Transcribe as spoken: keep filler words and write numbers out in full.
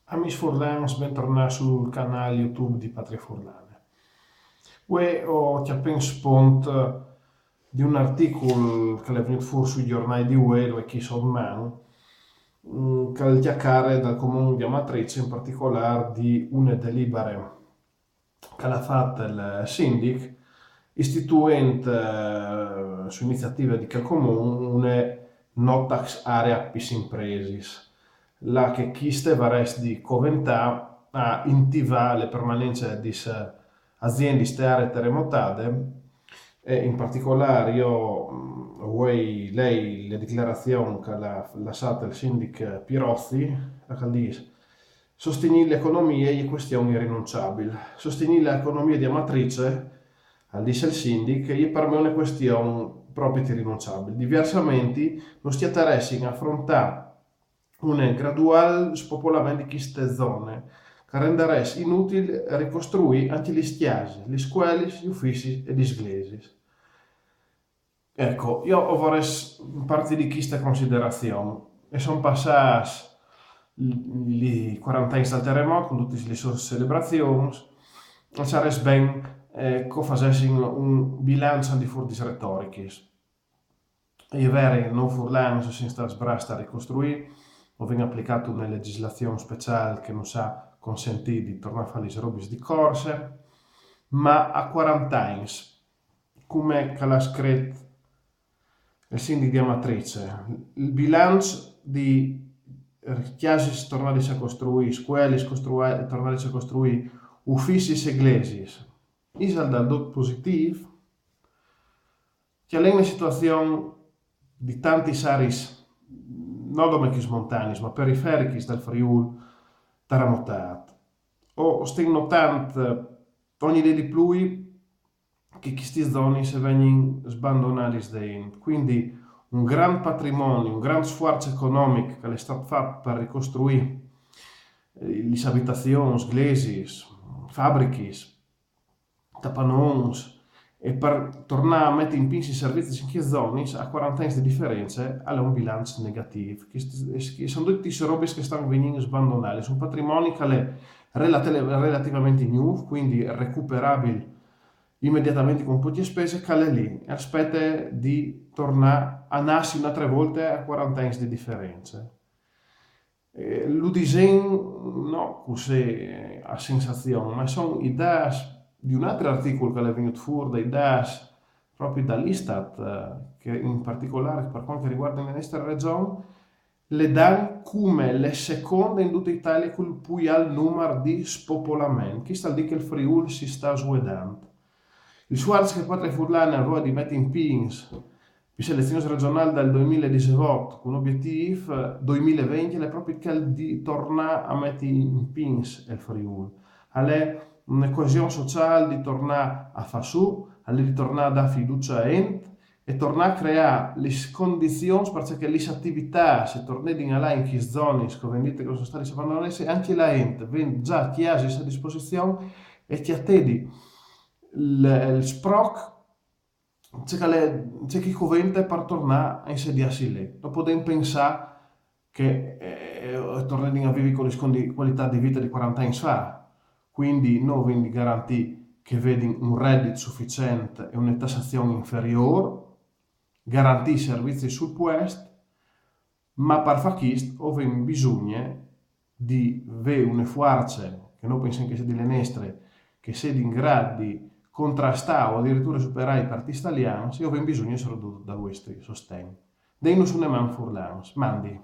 Amis furlans, bentornâts sul canâl YouTube di Patrie Furlane. Vuê o cjapìn spont di un articul che al è vignût fûr sui gjornâi di vuê, lu è chi sot man, mm, che al cjacare dal Comun di Amatrice, in particolâr di une delibare che al à fat il sindic, istituint, eh, su iniziative di chel Comun, une no tax area pes impresis, là che cheste e varès di coventâ a intivâ la permanence des aziendis te aree teremotade. E in particolâr jo, mm, o vuei lei la declarazion che al à lassât il sindic Pirozzi, là che al dîs: «Sostignî la economie e je cuestion irrinunciabil. Sostignî la economie di Amatrice», al dîs il sindic, «e je par me une cuestion propit irrinunciabil. Diviersamenti nus cjataressin a afrontâ un graduâl spopolament di cheste zone, che al rendarès inutil ricostruî ancje lis cjasis, lis scuelis, i uficis e lis glesis.» Eco, jo o vorès parti di cheste considerazion. E son passâts i cuarante agns dal teremot, cun dutis lis sôs celebrazions, e sarès ben, eh, che o fasessin un bilanç al di fûr des retorichis. E je vere, nô furlans o sin stâts brâfs a ricostruî, o vin aplicât une legislazion speciâl che nus à consentît di tornâ a fâ lis robis di corse, ma a cuarante agns, come che al à scrit il sindic di Amatrice, il bilanç di cjasis tornadis a costruî, scuelis costrui-, tornadis a costruî, uficis e glesis, isal dal dut positîf? Cjalìn la situazion di tantis areis, no dome chês montanis, ma periferichis dal Friûl taramotât. O, o stin notant, eh, ogni dì di plui che chestis zonis a vegnin sbandonadis de int. Cuindi un grant patrimoni, un grant sfuarç economic che al è stât fat par ricostruî, eh, lis abitazions, glesis, fabrichis, tapanons, e par tornâ a meti in pîts i servizis in chês zonis, a cuarante agns di diference, al è un bilanç negatîf. Chestis, chestis a son dutis robis che a stan vignint sbandonadis. Un patrimoni che al è relate-, relativamente gnûf, cuindi recuperabil imediatamentri cun pocje spese, che al è li, e al spete di tornâ a nassi une altre volte a cuarante agns di diference. Eh, lu disìn no cussì, eh, a sensazion, ma a son i dâts di un altri articul che al è vignût fûr, dai dâts propit dal Istat, eh, che in particolâr par cuant che al rivuarde la nestre regjon, le dan come la seconde in dute Italie cul plui alt numar di spopolament. Chest al dîs che il Friûl si sta svuedant. Il sfuarç che Patrie Furlane al vûl meti in pîts pes elezions regjonâls dal doi mil e disevot, cun obietîf doi mil e vincj, al è propit chel di tornâ a meti in pîts il Friûl. Al è une coesion sociâl di tornâ a fâ sù, al è di tornâ a dâ fiducie a int e tornâ a creâ lis condizions parcè che lis ativitâts a tornedin a lâ in chês zonis che o vin dit che a son stadis abandonadis, e ancje la int a vin za cjasis a disposizion e cjatedi il, il sproc, ce che al è, ce che al covente par tornâ a insediâsi li. No podìn pensâ che, eh, tornedin a vivi cu lis condi-, cualitâts di vite di cuarante agns fa. Cuindi nô o vin di garantî che a vedin un redit suficient e une tassazion inferiôr, garantî i servizis sul puest, ma par fâ chest o vin bisugne di vê une fuarce, che nô o pensìn che e sedi la nestre, che e sedi in grât di contrastâ o adiriture superâ i partîts talians, e o vin bisugne soredut dal vuestri sosten. Dêtnus une man furlans, mandi.